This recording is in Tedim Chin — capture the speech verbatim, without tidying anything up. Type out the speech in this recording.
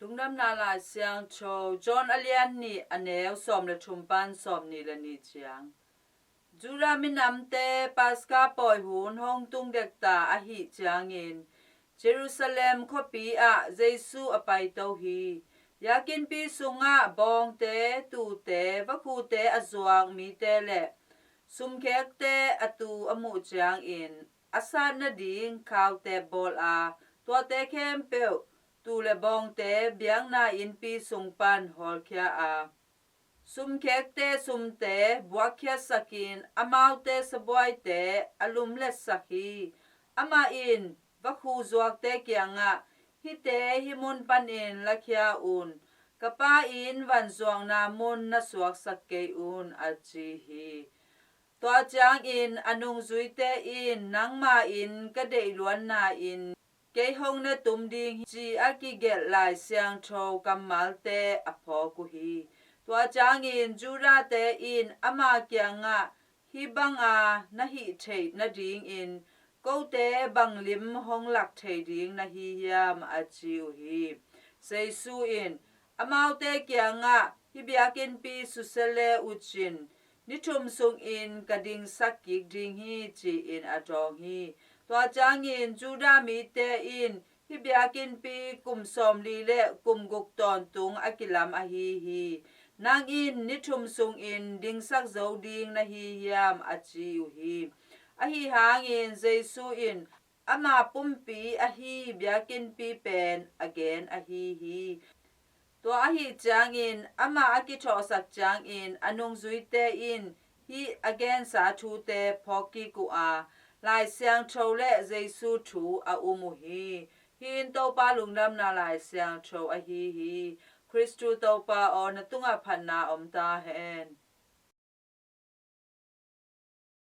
Lungdamna Lai Siangtho, John a lian nih, a neu sawm le thum pan sawm nih le nih ciang. Judah minamte Paska pawi hun hong tung dekta ahih ciangin Jerusalem khuapi ah Jesu a paito hi. Biakinnpi sungah bawngte, tuute, vakhute a zuak mite le sumkhekte a tu a muh ciangin a sat nading khauteep bawl a, tuate khempeuh tuu le bawngte biakna innpi sung pan hawlkhia a, sumkhekte sumte buakkhiatsakin amaute sabuaite a lumletsak hi. Amah in vakhu zuakte kiangah, "Hihte hih mun panin lakhia un, ka Pa inn vanzuakna mun na suaksak kei un," a ci hi. Tua ciangin a nungzuite in, "Nangma inn ka deih luanna-in kei hong ne tum ding hi," ci a kigelh Lai Siangtho kammalte a phawk uh hi. Tua ciangin Judah-te in ama kiangah, "Hih banga na hih theih nadingin kote bang lim hong lak thei ding na hi hiam?" a ci uh hi. Jesu in amaute kiangah, "Hih biakinnpi susia le uh cin, ni thum sungin ka dingsak kik ding hi," ci-in a dawng hi. Tua ciangin Judah mite in, "Hih biakinnpi kum sawmli le kum guk tawntung a kilam ahi hi. Nang in ni thum sungin dingsak zo ding na hi hiam?" a ci uh hi. Ahi hangin Jesu in ama pumpi ahi biakinnpi pen a gen ahi hi. Tua ahih ciangin amah a kithawhsak ciangin a nungzuite in hih a gensa thute phawk kik uh a, Lai Siangtho le Jesu thu a um uh hi. Hih in Topa Lungdamna Lai Siangtho ahi hi. Khristu Topa aw, na tungah phatna om ta hen.